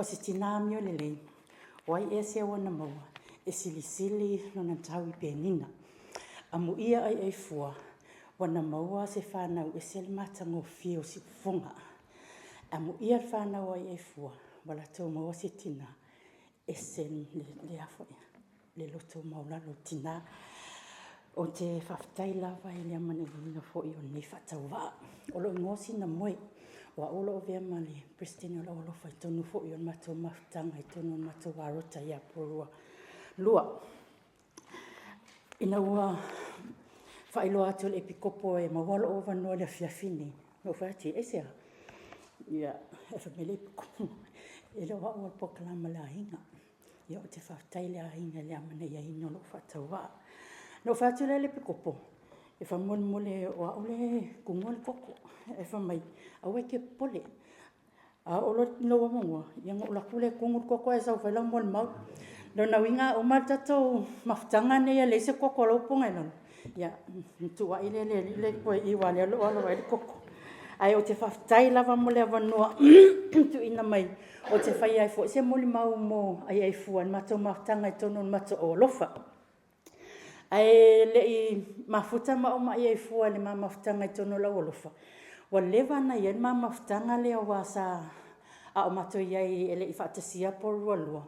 O se tina amio lelei, o ai ea se ua na maua, e silisili lona tau i penina. Amuia aiaifua, ua na maua se fanau ese le matagofie o siufofoga. Amuia le fanau a Aiaifua ua latou maua se tina ese le a foi le loto maualalo o le tina. Ou te faafetai lava i le amanaiaina foi o lenei faatauvaa. O lou igoa o Sinamoe, o au o lo o avea ma le Peresetene o le Aualofa i totonu foi o le matou mafutaga i totonu o le matou vaarota ia Poua 2. Ina ua faailoa atu e le Epikopo e maua lou avanoa i le afiafi lenei, na ou fai atu i ai, aisea? Ae fai mai le Epikopo, e le o au o le polokalame a le aiga. Ia ou te faafetai i le aiga i le amanaiaina o lou faatauvaa. Ona ou fai atu lea i le Epikopo, faamolemole o au lea e tugua le koko. Ae fai mai, aua e te popole, a oo loa i lou avanoa, ona ou alu atu lea e tumu le koko ae sau e fai lau molimau. O lona uiga a uma le tatou mafutaga lenei e leai se koko a lou pona i lalo, ia ona tuuai lea i le alii lea i tua i i aua o lea o lo o alo ai le koko. Ae ou te faafetai lava mo le avanoa ua tuuina mai ou te faia ai foi se molimau mo Aiaifua i le matou mafutaga i totonu o le matou aualofa. Ae le i mafuta maua ma Aiaifua i le ma mafutaga i totonu o le aualofa, ua leva ona i ai le ma mafutaga lea aua sa a o matou i ai e le i faatasia Polenua 2,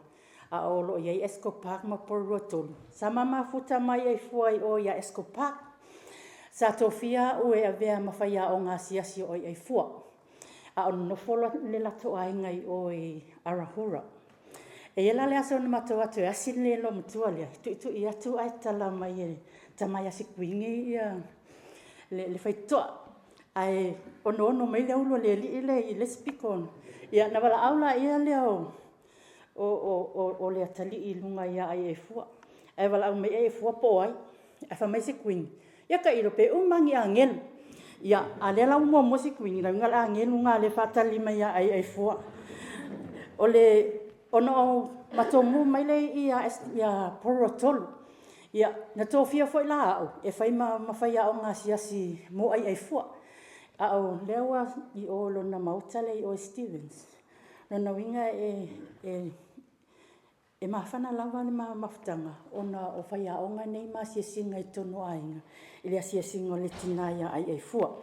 a o lo o i ai Erskine Park ma Polenua 3, sa ma mafuta ma Aiaifua i o ia Erskine Park. Sa tofia au e avea ma faiaoga asiasi o Aiaifua, a o nonofo le latou aiga i o i Arahura. E i ai la le aso na matou o atu e asi le loomatua lea, tuitui atu ae tatala mai e le tama ia Sekuini le faitotoa, ae onoono mai le ulu a le alii lea i le isi pito. Ia ona valaau lea o le atalii i luga ia Aiaifua, ae valaau mai Aiaifua po o ai. Ae fai mai Sekuini, ia tailo, pe uma lava ni agelu. Ia, a o lea la ua muamua Sekuini, lona uiga o le agelu lena o lea e faatali mai ia Aiaifua. Ona matou move mai lea i i ia Polenua 3. Ia, na tofia foi la au e fai ma faiaoga asiasi mo Aiaifua, a o lea ua i o i lona maota lea i o i Stevens. O lona uiga e mafana lava le ma mafutaga ona o faiaoga nei ma asiasiga i totonu o aiga i le asiasiga o le tina ia Aiaifua.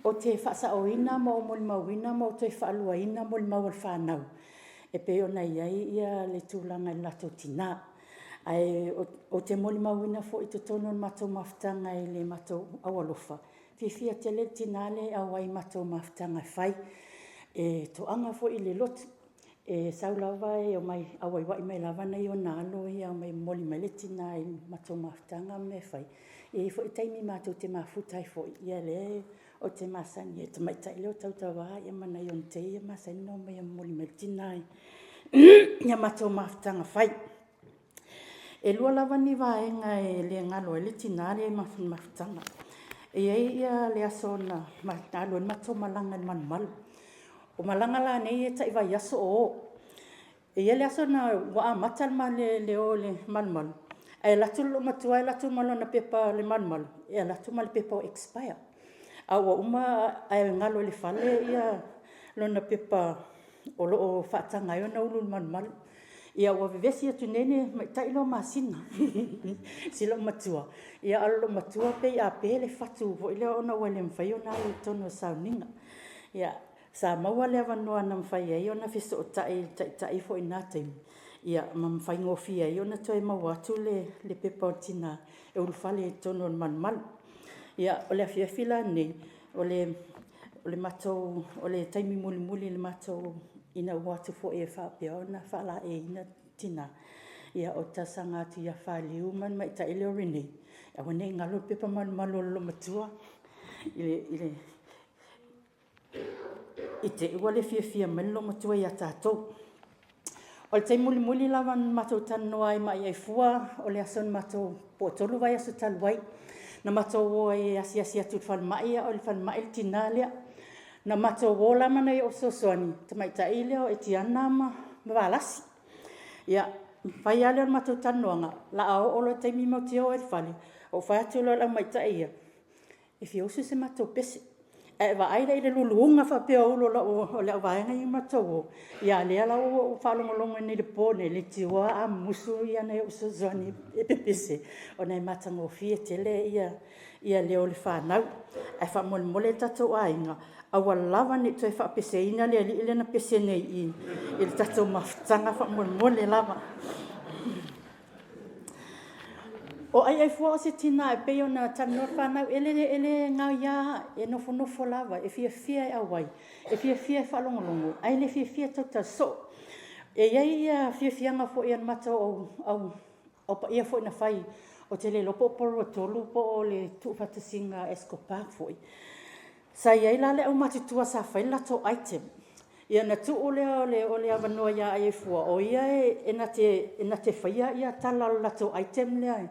Ou te faasaoina ma ou molimauina ma ou toe faaluaina molimau a le fanau e pei ona i ai le tulaga i le latou tina. Ae ou te molimauina foi i totonu o le matou mafutaga i le matou aualofa, e fiafia tele le tina lea e auai i matou mafutaga e fai. E toaga foi le lotu, e sau lava e omai auaiuai mai lava nai ona alo ia e omai e momoli mai le tina i matou mafutaga ma mea e fai. E i ai foi taimi matou te mafuta ai foi, ia lea ou te masani ai i le tamaitai lea o Tautava ma nai ona tei ia e masani ona omai e momoli mai le tina i a matou mafutaga fai. E lua lava ni vaega e le galo ai le tina lea i le mafutaga. E i ai le aso na alu ai le matou malaga i le malumalu. O malaga la nei e tai vaiaso o o. E i ai le aso na ua amata le o i le malumalu, ae alu atu le loomatua alu atu ma lona pepa o le malumalu, e alu atu ma le pepa ua expire. Ae ua uma ae galo i le fale lona pepa o lo o faataga ai ona ulu i le malumalu. Ia ua vevesi atu nei le tamaitai lea o Masina si loomatua, a o le loomatua pei a pe le fatu foi lea ona ua le mafai ona alu i totonu o le sauniga. Ia, sa maua le avanoa na mafai ai ona fesootai i le taitai foi i lena taimi ma faigofie ai ona toe maua atu le pepa o le tina e ulufale ai i totonu o le malumalu. Ia, o le afiafi la lenei, o le taimi mulimuli i le matou ina ua o atu foi e faapea ona faalaeiina le tina, ia ou te talosaga atu ia Faliu ma le tamaitai lea o Renee, aua ne i galo le pepa malumalu a le loomatua, i te i ua le fiafia mai le loomatua ia tatou. O le taimi mulimuli lava na matou talanoa ai ma Aiaifua, o le aso na matou po o le 3 vaiaso talu ai, na matou o ai e asiasi atu i le falemai a o i le falemai le tina lea. Na matou o la ma nai ou fesoasoani, le tamaitai lea o Etiana ma Valasi. Ia, ona fai lava lea o le matou talanoaga, o le a oo loa i le taimi matou te o ai i le fale, ou fai atu loa i le au tamaitai ia, e fia usu se matou pese. A e vaai la i le luluga faapea o ulu o le auvaega ia na matou o, a o lea la ua ou faalogologo nei i le po nei, leitioa a mumusu nai ou fesoasoani e pepese, ona e matagofie tele leo o le fanau. Ae faamolemole le tatou aiga, aua lava ne i toe faapeseina le alii lea na pese nei i i i le tatou mafutaga faamolemole lava. O Aiaifua o se tina e pei ona talanoa le fanau, e le gaoia lava, e nofonofo lava, e fiafia e auai, e fiafia e faalogologo, ae le fiafia e tautala soo. E i ai ia fiafiaga foi a le matou Au Paia foi na fai, ou te le iloa po o Polo 3 po o le tuufaatasiga a Escobar foi, sa i ai la le aumatutua sa fai le latou item, ia ona tuu lea o le avanoa ia Aiaifua o ia e na te faia tala o le latou item lea.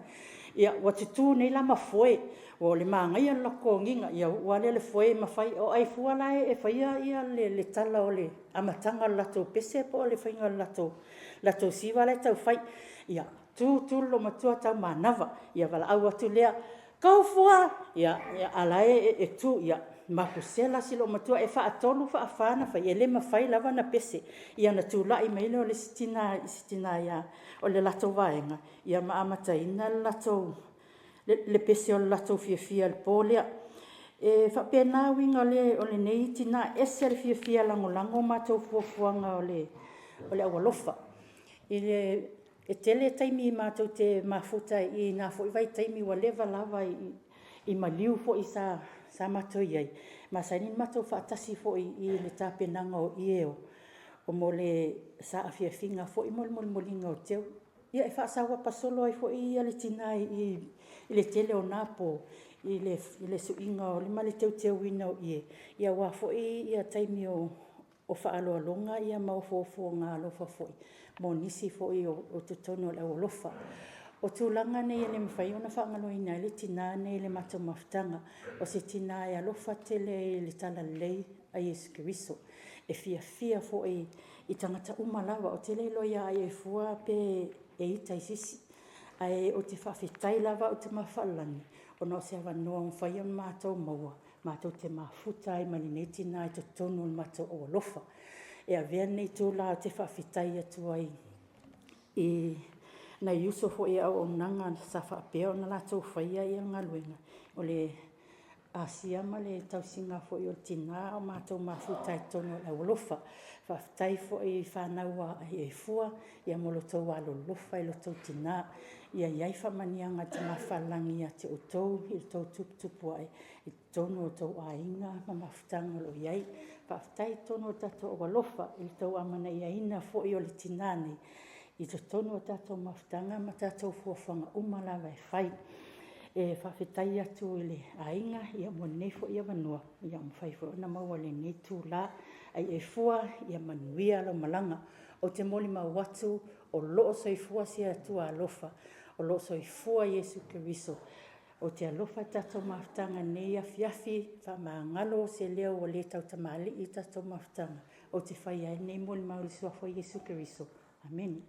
Ia ua tutu nei la ma foe, ua o le manaia o le latou toniga, ia uu lava lea o le foe ma fai. O Aiafua la e faia le tala o le amataga o le latou pese po o le faiga o le latou siva la e tau fai. Ia, tu tu le loomatua tau manava, ia valaau atu lea, “Go Fua!” Ia, a o la e tu. Ia mapu sela si loomatua. E faatolu faafa ona fai, e le mafai lava ona pese. Ia ona tulai mai lea o le isi tina se tina o le latou vaega ma amataina le pese o le latou fiafia i le po lea. E faapena uiga o lenei tina, e ese le fiafia e lagolago matou fuafuaga o le aualofa. E tele taimi matou te mafuta ai i i na foi vaitaimi ua leva lava i maliu foi sa matou i ai, e masani ona matou faatasi foi i le tapenaga o ie mo le saafiafiga foi ma le molimoliga o teu. Ia e faasauapa solo ai foi le tina i i i le tele o na po i le suiga ma le teuteuina o ie aua foi taimi o faaaloaloga ma ofoofoga alofa foi mo nisi foi o totonu o le aualofa. O tulaga nei e le mafai ona faagaloina ai le tina lenei i le matou mafutaga. O se tina e alofa tele i le talalelei a Iesu Keriso. E fiafia foi i tagata uma lava. Ou te le iloa ia Aiaifua pe ita i se isi, ae ou te faafetai lava au tama faalelagi ona o se avanoa ua mafai ona matou maua matou te mafuta ai ma lenei tina i totonu o le matou aualofa. E avea lenei itula ou te faafetai atu ai i nai uso foi i auaunaga sa faapea ona latou faia le galuega, o le asia ma le tausiga foi o le tina a o matou mafuta ai i totonu o le aualofa. Faafetai foi i fanau a Aiaifua mo lo outou alolofa i lo outou tina. Ia i ai faamanuiaga a le Tama Faalelagi ia te outou i lo outou tuputupuae i totonu o outou aiga ma mafutaga o lo o i ai. Faafetai i totonu o le tatou aualofa i le tou amanaiaina foi o le tina nei i totonu o tatou mafutaga ma tatou fuafuaga uma lava e fai. E faafetai atu i le aiga mo lenei foi avanoa ua mafai foi ona maua i lenei itula. Aiaifua, ia manuia lau malaga. Ou te molimau atu o lo o soifua se Atua alofa, o lo o soifua Iesu Keriso. Ou te alofa i le tatou mafutaga i lenei afiafi, faamagalo se leo ua le tautamalii i le tatou mafutaga, ou te faia ai lenei molimau i le suafa o Iesu Keriso. Amene.